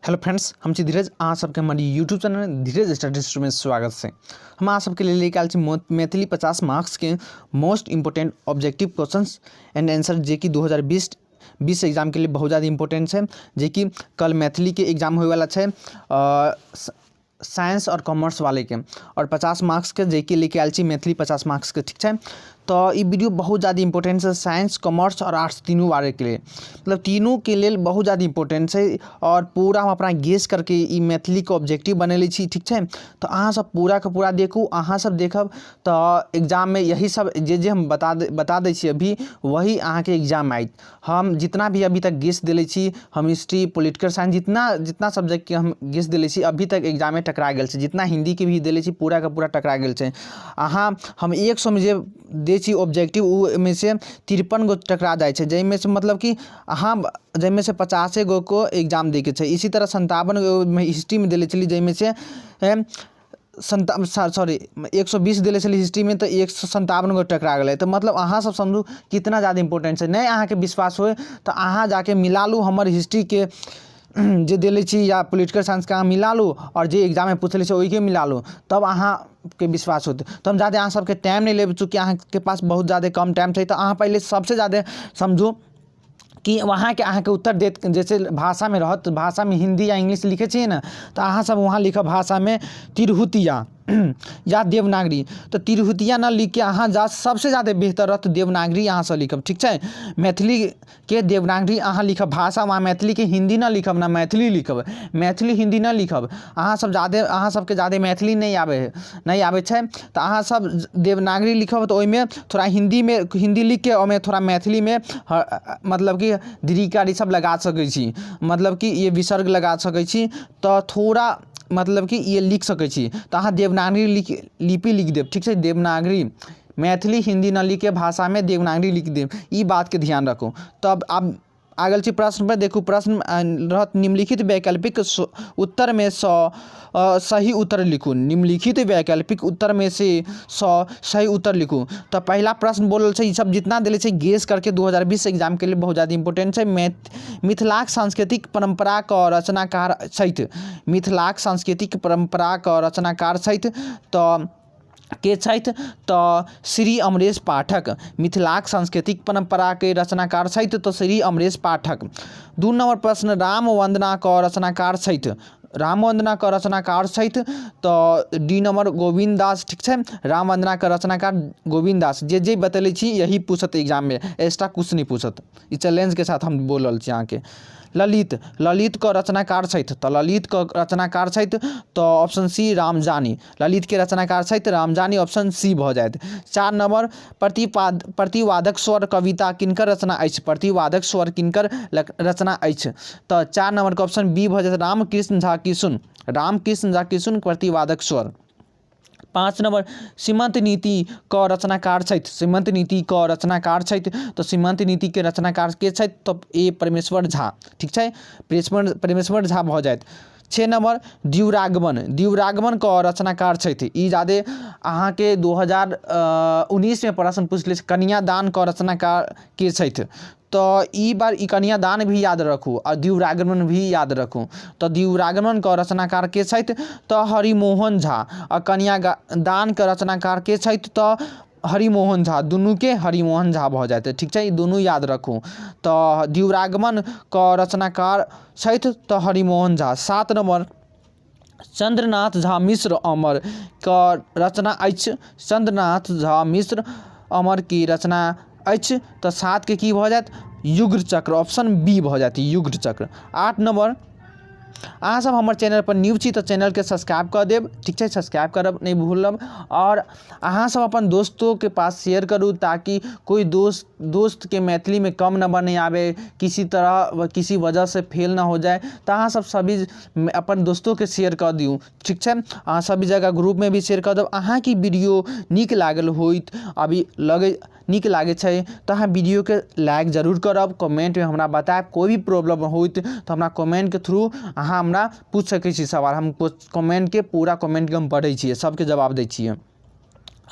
Hello friends, हम छी धीरज। अहाँ सबके हमर यूट्यूब चैनल धीरज स्टडी में स्वागत छै। हम अहाँ सबके लेल लेके आयल छी मैथिली 50 मार्क्स के most important objective questions and answer, जे कि 2020 20 एग्जाम के लिए बहुत ज़्यादा इम्पोर्टेंट छै, जे कि कल मैथिली के एग्जाम होयवला छै साइंस और कॉमर्स वाले के, और 50 मार्क्स के जे कि लेके आयल छी मैथिली 50 मार्क्स के, ठीक छै। तऽ ई वीडियो बहुत ज़्यादा इम्पोर्टेंट छै साइंस, कॉमर्स और आर्ट्स तीनू वाले के लिए, मतलब तीनू के लेल बहुत ज़्यादा इम्पोर्टेंट छै। और पूरा हम अपना गेस करके ई मैथिली के ऑब्जेक्टिव बनेले छी, ठीक छै। तऽ अहाँ सब पूरा के पूरा देखू, अहाँ सब देखब तऽ एग्जाम में यही सब जे जे हम बता दै छी अभी, वही अहाँके एग्जाम में आयत। हम जितना भी अभी तक गेस देले छी, हम हिस्ट्री, पोलिटिकल साइंस, जितना जितना सब्जेक्ट के हम गेस देले छी, अभी तक एग्जाम में टकरा गेल छै। जितना हिंदी के भी देले छी, पूरा के पूरा टकरा गेल छै। अहाँ हम 100 में जे दै छी ऑब्जेक्टिव, ओहिमे से 53 गो टकरा जाइ छै, जाहिमे से मतलब कि अहाँ जाहिमे से 50 गो को एग्जाम दैके छै। इसी तरह 57 गो हिस्ट्रीमे देले छली, जाहिमे से सॉरी 120 देले छली हिस्ट्रीमे, तऽ 157 गो टकरा गेलै। तऽ मतलब अहाँ सब समझू कितना ज्यादा इम्पोर्टेंट छै। नहि अहाँके विश्वास होइ तऽ अहाँ जाके मिला लू हमर हिस्ट्रीके जे देले छी या पोलिटिकल साइंसके अहाँ मिला लू, आओर जे एग्जाममे पूछले छै ओहिके मिला लू, तब अहाँके विश्वास होतै। तऽ हम ज्यादे अहाँ सबके टाइम नहि लेब, चूँकि अहाँके पास बहुत ज्यादे कम टाइम छै। तऽ अहाँ पहिले सबसँ ज्यादे समझू कि वहाँके अहाँके उत्तर देत। जैसे भाषामे रहत, भाषामे हिन्दी या इंग्लिश लिखै छियै ने, तऽ अहाँ सब वहाँ लिखब भाषामे तिरहुतिया या देवनागरी। तऽ तिरहुतिया न लिखके अहाँ जा सबसँ ज्यादे बेहतर रहत देवनागरी अहाँ सब लिखब, ठीक छै। मैथिलीके देवनागरी अहाँ लिखब भाषा, वहाँ मैथिलीके हिन्दी न लिखब, न मैथिली लिखब, मैथिली हिन्दी न लिखब। अहाँ सब ज्यादे, अहाँ सबके ज्यादे मैथिली नहि आबै है, नहि आबै छै, तऽ अहाँ सब देवनागरी लिखब। तऽ ओहिमे थोड़ा हिन्दीमे हिन्दी लिखके ओहिमे थोड़ा मैथिलीमे मतलब कि दीर्घ ई सब लगा सकै छी, मतलब कि ये विसर्ग लगा सकै छी, तऽ थोड़ा मतलब कि ये लिख सकै छी। तऽ अहाँ देवनागरी लिख लिपि लिख देब, ठीक छै। देवनागरी, मैथिली हिन्दी न लिखके भाषामे देवनागरी लिख देब, ई बातके ध्यान रखू। तब आब आ गेल छी प्रश्न पर। देखू, प्रश्न रहत निम्नलिखित वैकल्पिक उत्तर में सँ सही उत्तर लिखू। निम्नलिखित वैकल्पिक उत्तर में से सँ सही उत्तर लिखू। तऽ पहिला प्रश्न बोलल छै, ई सब जितना देले छै गेस करके 2020 एग्जाम के लिए बहुत ज़्यादा इम्पोर्टेंट छै। मिथिलाक सांस्कृतिक परंपरा क रचनाकार छथि। मिथिलाक सांस्कृतिक परंपरा क रचनाकार छथि तऽ के छथि? तऽ श्री अमरेश पाठक। मिथिलाक सांस्कृतिक परम्पराके रचनाकार छथि तऽ श्री अमरेश पाठक। 2 नंबर प्रश्न, राम वन्दनाके रचनाकार छथि। राम वन्दनाके रचनाकार छथि तऽ डी नंबर गोविन्द दास, ठीक छै। राम वन्दनाके रचनाकार गोविन्द दास। जे जे बतेले छी यही पूछत एग्जाममे, एक्स्ट्रा कुछ नहि पूछत। ई चैलेंजके साथ हम बोल रहल छी अहाँके। ललित, ललितके रचनाकार छथि तऽ ललितके रचनाकार छथि तऽ ऑप्शन सी रामजानी। ललितके रचनाकार छथि रामजानी, ऑप्शन सी भऽ जायत। 4 नंबर, प्रतिवादक स्वर कविता किनकर रचना अछि? प्रतिवादक स्वर किनकर रचना अछि? तऽ 4 नंबरके ऑप्शन बी भऽ जायत रामकृष्ण झा किशुन। रामकृष्ण झा किशुन प्रतिवादक स्वर। 5 नंबर, सीमंत नीति क रचनाकार छथि। सीमंत नीति क रचनाकार छथि तऽ सीमंत नीति के रचनाकार के छथि? तऽ ए परमेश्वर झा, ठीक छै, परमेश्वर झा भऽ जायत। 6 नंबर, द्विरागमन, द्विरागमन क रचनाकार छथि। ई जादे अहाँके 2019 में प्रश्न पूछले, कन्यादान क रचनाकार के छथि? तऽ ई बार ई कन्यादान भी याद रखू आ द्विरागमन भी याद रखू। तऽ द्विरागमन के रचनाकार के छथि? तऽ हरिमोहन झा। आ कन्यादान के रचनाकार के छथि? तऽ हरिमोहन झा। दुनूके हरिमोहन झा भऽ जायत, ठीक छै, ई दुनू याद रखू। तऽ द्विरागमन के रचनाकार छथि तऽ हरिमोहन झा। 7 नंबर, चंद्रनाथ झा मिश्र अमर के रचना अछि। चंद्रनाथ झा मिश्र अमर की रचना अछि तऽ 7 के की भऽ जायत? युग चक्र, ऑप्शन बी भऽ जायत युग चक्र। 8 नंबर, अहाँ सब हमर चैनल पर न्यू छी तऽ चैनलके सब्सक्राइब कऽ देब, ठीक छै, सब्सक्राइब करब नहि भूलब। आओर अहाँ सब अपन दोस्तोके पास शेयर करू ताकि कोइ दोस्तके मैथिलीमे कम नंबर नहि आबै, किसी तरह किसी वजहसँ फेल ना हो जाए। तऽ अहाँ सब सभी अपन दोस्तोके शेयर कऽ दियौ, ठीक छै। अहाँ सभी जगह ग्रुपमे भी शेयर कऽ देब। अहाँके वीडियो नीक लागल होइत, अभी लगै नीक लागै छै तऽ अहाँ वीडियोके लाइक जरूर करब, कमेंटमे हमरा बतायब। कोइ भी प्रॉब्लम होइत तऽ हमरा कमेंटके थ्रू अहाँ हमरा पूछि सकै छी सवाल। हम कमेंटके पूरा कमेंटके हम पढ़ै छियै, सबके जवाब दै छियै।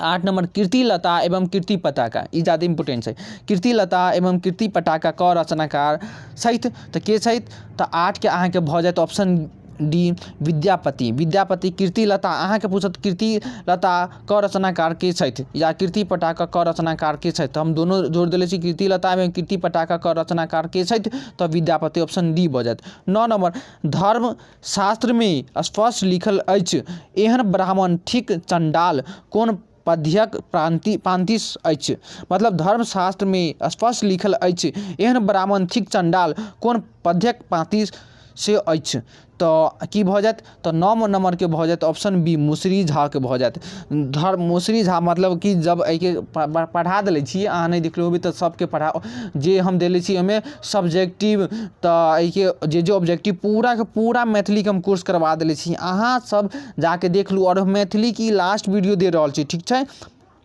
8 नंबर कीर्तिलता एवं कीर्ति पताका, ई ज्यादा इम्पोर्टेंट छै। कीर्तिलता एवं कीर्ति पताका क रचनाकार छथि, तऽ के छथि? तऽ 8 के अहाँके भऽ जायत ऑप्शन डी विद्यापति। विद्यापति कीर्तिलता अहाँके पूछत कीर्तिलता क रचनाकार के छथि या कीर्ति पताका क रचनाकार के छथि, तऽ हम दोनो जोड़ देले छी, कीर्तिलता एवं कीर्ति पताका क रचनाकार के छथि, तऽ विद्यापति ऑप्शन डी भऽ जायत। 9 नंबर धर्म शास्त्रमे स्पष्ट लिखल अछि एहन ब्राह्मण ठीक चण्डाल, कोन पद्यक पाँति अछि? मतलब धर्मशास्त्रमे स्पष्ट लिखल अछि एहन ब्राह्मण थिक चण्डाल, कोन पद्यक पाँति से अछि? तऽ की भऽ जायत? तऽ 9 नम्बरके भऽ जायत ऑप्शन बी मुसरी झाके भऽ जायत। धर्म मुसरी झा मतलब कि जब एहिके पढ़ा देले छी, अहाँ नहि देखले होबै तऽ सबके पढ़ा जे हम देले छी ओहिमे सब्जेक्टिव, तऽ एहिके जे जे ऑब्जेक्टिव पूराके पूरा मैथिलीके हम कोर्स करबा देले छी, अहाँ सब जाके देख लू। आओर मैथिलीके लास्ट वीडियो दे रहल छी, ठीक छै,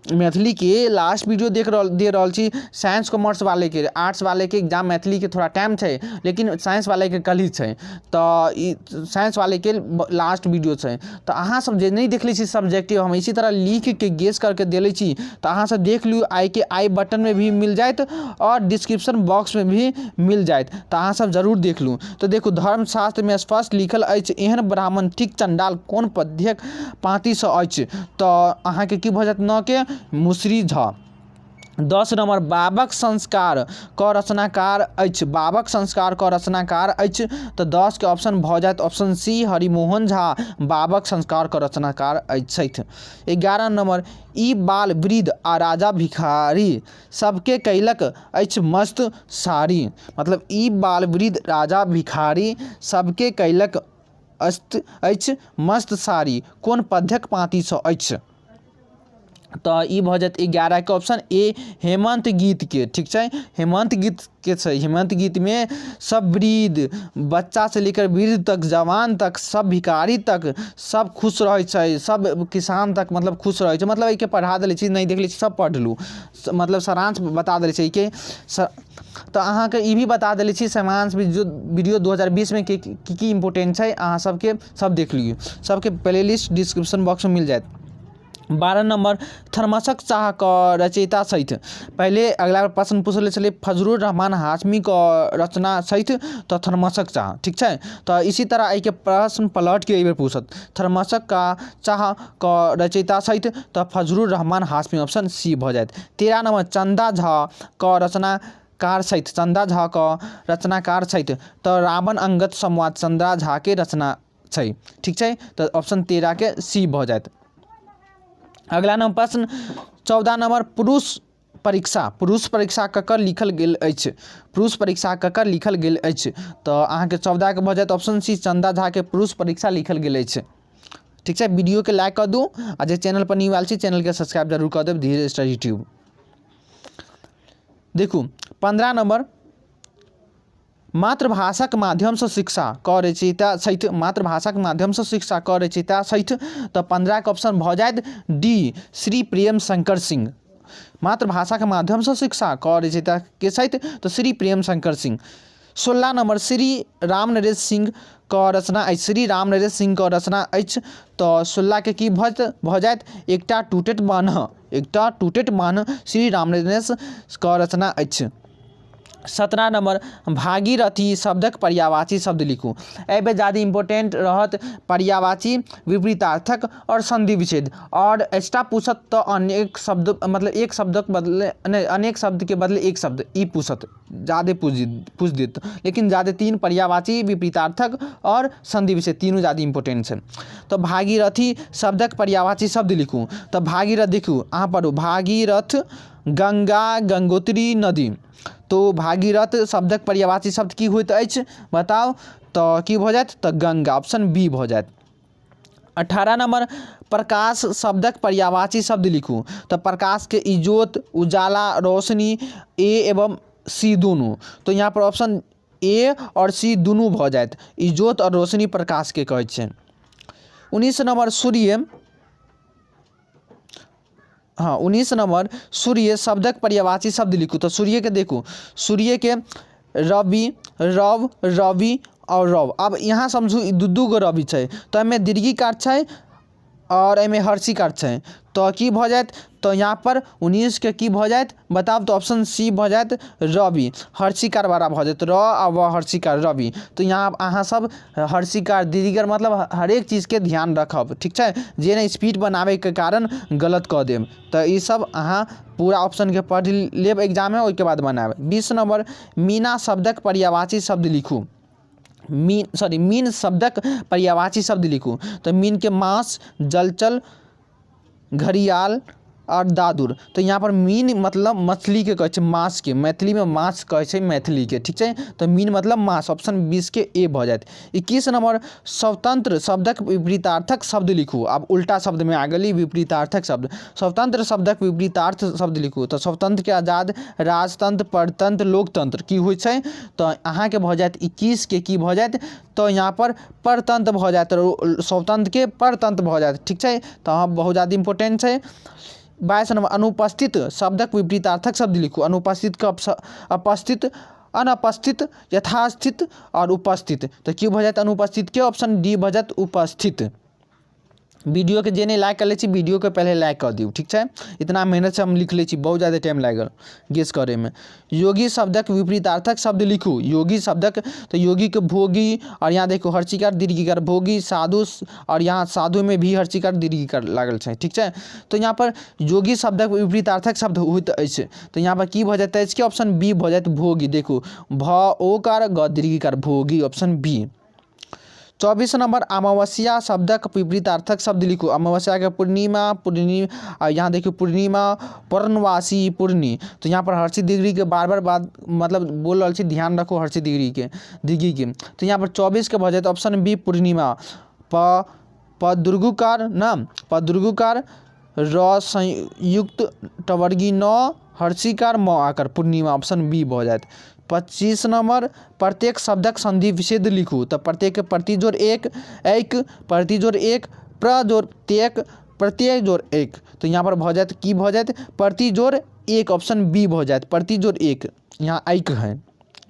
मैथिलीके लास्ट वीडियो देख रहल दे रहल छी। साइंस कॉमर्स वालेके, आर्ट्स वालेके एग्जाम मैथिलीके थोड़ा टाइम छै, लेकिन साइंस वालेके कल ही छै, तऽ ई साइंस वालेके लास्ट वीडियो छै। तऽ अहाँ सब जे नहि देखले छी सब्जेक्टिव, हम इसी तरह लिखके गेस करके देले छी, तऽ अहाँ सब देख लियौ। आइके आई बटनमे भी मिल जायत आओर डिस्क्रिप्शन बॉक्समे भी मिल जायत, तऽ अहाँ सब जरूर देख लू। तऽ देखू, धर्मशास्त्रमे स्पष्ट लिखल अछि एहन ब्राह्मण ठीक चण्डाल, कोन पद्यक पाँतिसँ अछि? तऽ अहाँके की भऽ जायत? 9के मुसरी झा। 10 नंबर बाबक संस्कार क रचनाकार अछि, बाबक संस्कार क रचनाकार अछि, तऽ 10 के ऑप्शन भऽ जायत ऑप्शन सी हरिमोहन झा बाबक संस्कार क रचनाकार अछि छथि। 11 नंबर ई बाल वृद्ध आ राजा भिखारी सबके कैलक अछि मस्त सारी, मतलब ई बाल वृद्ध राजा भिखारी सबके कैलक अछि मस्त सारी, कोन पद्यक पाँतिसँ अछि? तऽ ई भऽ जायत 11के ऑप्शन ए हेमन्त गीतके, ठीक छै, हेमन्त गीतके छै। हेमन्त गीतमे सब वृद्ध बच्चासँ लेकर वृद्ध तक, जवान तक, सब भिखारी तक सब खुश रहै छै, सब किसान तक मतलब खुश रहै छै। मतलब एहिके पढ़ा देले छी, नहि देखले छी सब पढ़ लू, मतलब सारांश बता देले छी एहिके। तऽ अहाँके ई भी बता देले छी सारांश वीडियो 2020मे की की इम्पोर्टेंट छै, अहाँ सबके सब देख लियौ, सबके प्ले लिस्ट डिस्क्रिप्शन बॉक्समे मिल जायत। 12 नंबर थर्मसक चाह क रचयिता छथि। पहिले अगला प्रश्न पूछले छलै फजलुर रहमान हाशमी क रचना छथि, तऽ थर्मसक चाह, ठीक छै। तऽ इसी तरह एहिके प्रश्न पलट के एहिबेर पूछत, थर्मसक का चाह क रचयिता छथि, तऽ फजलुर रहमान हाशमी ऑप्शन सी भऽ जायत। 13 नंबर चंदा झा क रचनाकार छथि, चंदा झा क रचनाकार छथि, तऽ रावण अंगद संवाद चंदा झा के रचना छै, ठीक छै, तऽ ऑप्शन 13 के सी भऽ जायत। अगला नंबर प्रश्न 14 नंबर पुरुष परीक्षा, पुरुष परीक्षा ककर लिखल गेल अछि? पुरुष परीक्षा ककर लिखल गेल अछि? तऽ अहाँके 14 के भऽ जायत ऑप्शन सी चंदा झा के पुरुष परीक्षा लिखल गेल अछि, ठीक छै। वीडियोके लाइक कऽ दू आ जे चैनल पर न्यू आयल छी चैनलके सब्सक्राइब जरूर कऽ देब धीरज स्टडी ट्यूब। देखू 15 नंबर मातृभाषाक माध्यमसँ शिक्षा क रचयिता छथि, मातृभाषाक माध्यमसँ शिक्षा क रचयिता छथि, तऽ 15 के ऑप्शन भऽ जायत डी श्री प्रेम शंकर सिंह। मातृभाषाक माध्यमसँ शिक्षा क रचयिता के छथि? तऽ श्री प्रेम शंकर सिंह। 16 नंबर श्री राम नरेश सिंह क रचना अछि, श्री राम नरेश सिंह क रचना अछि, तऽ 16 के की भऽ जायत? एकटा टूटैत बान्ह, एकटा टूटैत बान्ह श्री राम नरेश क रचना अछि। 17 नंबर भागीरथी शब्दक पर्यायवाची शब्द लिखू। एहिबेर ज्यादा इम्पोर्टेंट रहत पर्यायवाची, विपरीतार्थक और संधि विच्छेद। और एक्स्ट्रा पूछत तऽ अनेक शब्द, मतलब एक शब्दक बदले नहि, अनेक शब्दके बदले एक शब्द ई पूछत, ज्यादे पूछ देत, लेकिन ज्यादे 3 पर्यायवाची, विपरीतार्थक और संधि विच्छेद तीनू ज्यादे इम्पोर्टेंट छै। तऽ भागीरथी शब्दक पर्यायवाची शब्द लिखू। तऽ भागीरथ देखू अहाँ पढ़ू, भागीरथ गंगा गंगोत्री नदी, तो भागीरथ शब्दक पर्यायवाची शब्द की होइत अछि बताउ? तऽ की भऽ जायत? तऽ गंगा ऑप्शन बी भऽ जायत। 18 नंबर प्रकाश शब्दक पर्यायवाची शब्द लिखू। तऽ प्रकाश के इजोत, उजाला, रोशनी, ए एवं सी दुनू, तो यहाँ पर ऑप्शन ए और सी दुनू भऽ जायत, इजोत और रोशनी प्रकाश के कहै छै। 19 नंबर सूर्य, हाँ 19 नंबर सूर्य शब्दक पर्यायवाची शब्द लिखू। तऽ सूर्यके देखू, सूर्यके रवि, रव, रवि और रव। अब यहाँ समझू ई दू दू गो रवि छै, तऽ एहिमे दीर्घीकार छै आओर एहिमे हर्षिकार छै, तऽ की भऽ जायत? तऽ यहाँ पर 19के की भऽ जायत बताउ? तऽ ऑप्शन सी भऽ जायत रवि, हर्षिकार वाला भऽ जायत, र आ व हर्षिकार रवि। तऽ यहाँ अहाँ सब हर्षिकार दीर्घ मतलब हरेक चीजके ध्यान रखब, ठीक छै? जे नहि स्पीड बनाबैके कारण गलत कऽ देब। तऽ ई सब अहाँ पूरा ऑप्शनके पढ़ि लेब एग्जाममे, ओहिके बाद बनायब। 20 नंबर, मीना शब्दक पर्यायवाची शब्द लिखू। मीन, सॉरी, मीन शब्दक पर्यायवाची शब्द लिखू। तऽ मीनके मास, जलचल, घड़ियाल आओर दादुर। तऽ यहाँ पर मीन मतलब मछलीके कहै छै, माछके, मैथिलीमे माछ कहै छै मैथिलीके, ठीक छै? तऽ मीन मतलब माछ, ऑप्शन 20के ए भऽ जायत। 21 नंबर, स्वतंत्र शब्दक विपरीतार्थक शब्द लिखू। आब उल्टा शब्दमे आ गेली, विपरीतार्थक शब्द। स्वतंत्र शब्दक विपरीतार्थ शब्द लिखू। तऽ स्वतंत्रके आजाद, राजतंत्र, परतंत्र, लोकतंत्र की होइ छै? तऽ अहाँके भऽ जायत 21के की भऽ जायत? तऽ यहाँ पर परतंत्र भऽ जायत, स्वतंत्रके परतंत्र भऽ जायत, ठीक छै? तऽ अहाँ बहुत ज्यादा इम्पोर्टेंट छै। 22 नंबर, अनुपस्थित शब्दक विपरीतार्थक शब्द लिखू। अनुपस्थितके अपस्थित, अनपस्थित, यथास्थित आओर उपस्थित। तऽ की भऽ जायत अनुपस्थितके? ऑप्शन डी भऽ जायत उपस्थित। वीडियोके जे नहि लाइक कऽ लै छी, वीडियोके पहिले लाइक कऽ दियौ, ठीक छै? इतना मेहनतसँ हम लिख लै छी, बहुत ज्यादा टाइम लागल गेस करैमे। योगी शब्दक विपरीतार्थक शब्द लिखू। योगी शब्दक, तऽ योगीके भोगी, आओर यहाँ देखू हर्षिकार दीर्घिकार भोगी, साधु, आओर यहाँ साधुमे भी हर्षिकार दीर्घिकार लागल छै, ठीक छै? तऽ यहाँ पर योगी शब्दक विपरीतार्थक शब्द होइत अछि, तऽ यहाँ पर की भऽ जाइत अछि कि ऑप्शन बी भऽ जायत भोगी। देखू भ ओकार ग दीर्घिकार भोगी, ऑप्शन बी। 24 नंबर, अमावस्या शब्दक विपरीतार्थक शब्द लिखू। अमावस्या के पूर्णिमा, पूर्णि, आ यहाँ देखियौ पूर्णिमा, पूर्णवासी, पूर्णी। तऽ यहाँ पर हर्षित डिग्री के बार बार बात मतलब बोल रहल छी, ध्यान रखू हर्षित डिग्री के डिग्री के। तऽ यहाँ पर 24 के भऽ जायत ऑप्शन बी पूर्णिमा। प प दुर्गुकार न प दुर्गुकार र संयुक्त टवर्गी न हर्षिकार म आकर पूर्णिमा, ऑप्शन बी भऽ जायत। 25 नंबर, प्रत्येक शब्दक संधि विच्छेद लिखू। तऽ प्रत्येक प्रति जोड़ एक, एक प्रति जोड़ एक, प्र जोड़ तेक, प्रत्यय जोड़ एक। तऽ यहाँ पर भऽ जायत की भऽ जायत? प्रति जोड़ एक, ऑप्शन बी भऽ जायत प्रति जोड़ एक, यहाँ ऐक है,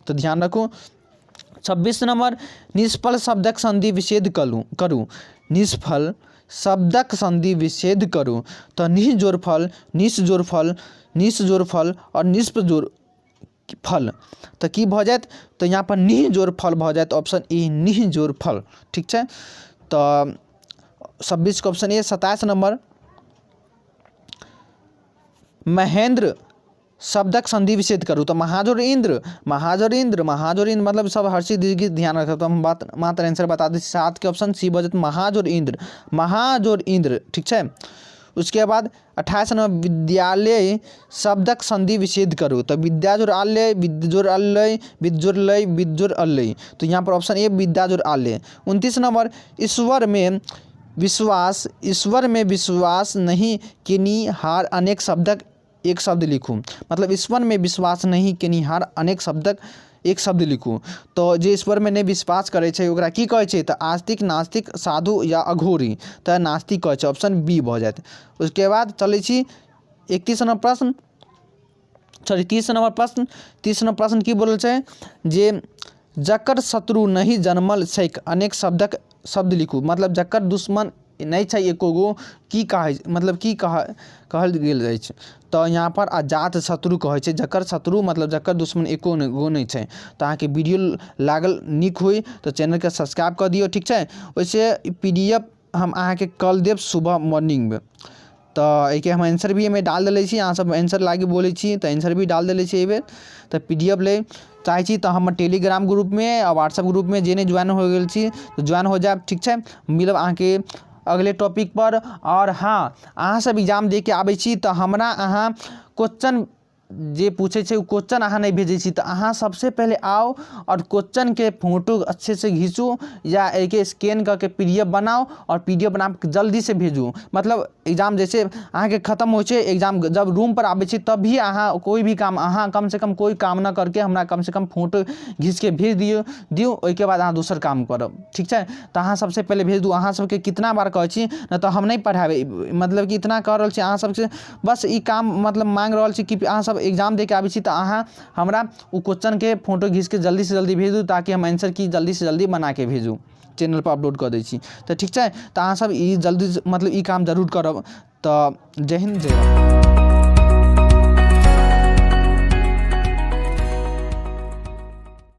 तऽ ध्यान रखू। 26 नंबर, निष्फल शब्दक संधि विच्छेद करू। निष्फल शब्दक संधि विच्छेद करू। तऽ निः जोड़ फल, निस जोड़ फल, निस जोड़ फल आओर निष्प जोड़ फल। तऽ की भऽ जायत? तऽ यहाँ पर निः जोड़ फल भऽ जायत, ऑप्शन ए निः जोड़ फल, ठीक छै? तऽ 26के ऑप्शन ए। 27 नंबर, महेंद्र शब्दक संधि विच्छेद करू। तऽ महाजोर इंद्र, महाजोर इंद्र, महाजोर इंद्र, मतलब सब हर चीज दीर्घ ध्यान रखब। तऽ हम बात मात्र आंसर बता दै छी, 7के ऑप्शन सी भऽ जायत महाजोर इंद्र, महाजोर इंद्र, ठीक छै? उसके बाद 28 नंबर, विद्यालय शब्दक संधि विच्छेद करू। तऽ विद्या जोड़ आलय, विद्य जोड़ अल्लय, विद्य जोड़ लय, विद्य जोड़ अल्लय। तऽ यहाँ पर ऑप्शन ए विद्या जोड़ आलय। 29 नंबर, ईश्वर में विश्वास, ईश्वर में विश्वास नहीं केनिहार अनेक शब्दक एक शब्द लिखू। मतलब ईश्वरमे विश्वास नहि केनिहार अनेक शब्दक एक शब्द लिखू। तऽ जे ईश्वरमे नहि विश्वास करै छै ओकरा की कहै छै? तऽ आस्तिक, नास्तिक, साधु या अघोरी। तऽ नास्तिक कहै छै, ऑप्शन बी भऽ जायत। उसके बाद चलै छी 31 नंबर प्रश्न, सॉरी 30 नंबर प्रश्न। 30 नंबर प्रश्न की बोलल छै जे जकर शत्रु नहि जनमल छैक अनेक शब्दक शब्द लिखू। मतलब जकर दुश्मन नहि छै एको गो, की कहै मतलब की कहल गेल अछि? तऽ यहाँ पर अजात शत्रु कहै छै, जकर शत्रु मतलब जकर दुश्मन एको गो नहि छै। तऽ अहाँके वीडियो लागल नीक होइ तऽ चैनलके सब्सक्राइब कऽ दियौ, ठीक छै? ओहिसँ पी डी एफ हम अहाँके कल देब सुबह मॉर्निंगमे। तऽ एहिके हम आंसर भी एहिमे डाल देले छी, अहाँ सब आंसर लागि बोलै छी तऽ आंसर भी डाल देले छी एहिबेर। तऽ पी डी एफ लै चाहै छी तऽ हमर टेलीग्राम ग्रुपमे आ व्हाट्सअप ग्रुपमे जे नहि ज्वाइन हो गेल छी तऽ ज्वाइन हो जायब, ठीक छै? मिलब अहाँके अगले टॉपिकपर। आओर हँ, अहाँ सब एग्जाम दऽ कऽ आबै छी तऽ हमरा अहाँ क्वेश्चन जे पूछै छै ओ क्वेश्चन अहाँ नहि भेजै छी, तऽ अहाँ सबसँ पहिले आउ आओर क्वेश्चनके फोटो अच्छे से घीचू या एहिके स्कैन कऽ के पी डी एफ बनाउ आओर पी डी एफ बना कऽ जल्दीसँ भेजू। मतलब एग्जाम जैसे अहाँके खतम होइ छै, एग्जाम जब रूमपर आबै छी तब भी अहाँ कोइ भी काम, अहाँ कमसँ कम कोइ काम नहि करके हमरा कमसँ कम फोटो घीचके भेज दियौ, ओहिके बाद अहाँ दोसर काम करब, ठीक छै? तऽ अहाँ सबसँ पहिले भेज दू। अहाँ सबके कितना बार कहै छी, नहि तऽ हम नहि पढ़ेबै। मतलब कि इतना कह रहल छी अहाँ सबसँ, बस ई काम मतलब माँगि रहल छी कि अहाँ सब एग्जाम दऽ कऽ आबै छी तऽ अहाँ हमरा ओ क्वेश्चनके फोटो घीचके जल्दीसँ जल्दी भेज दू, ताकि हम आंसर की जल्दीसँ जल्दी बनाके भेजू। चैनलपर अपलोड कऽ दै छी। तऽ ठीक छै, तऽ अहाँसभ ई जल्दी मतलब ई काम जरूर करब। तऽ जय हिन्द, जय भारत।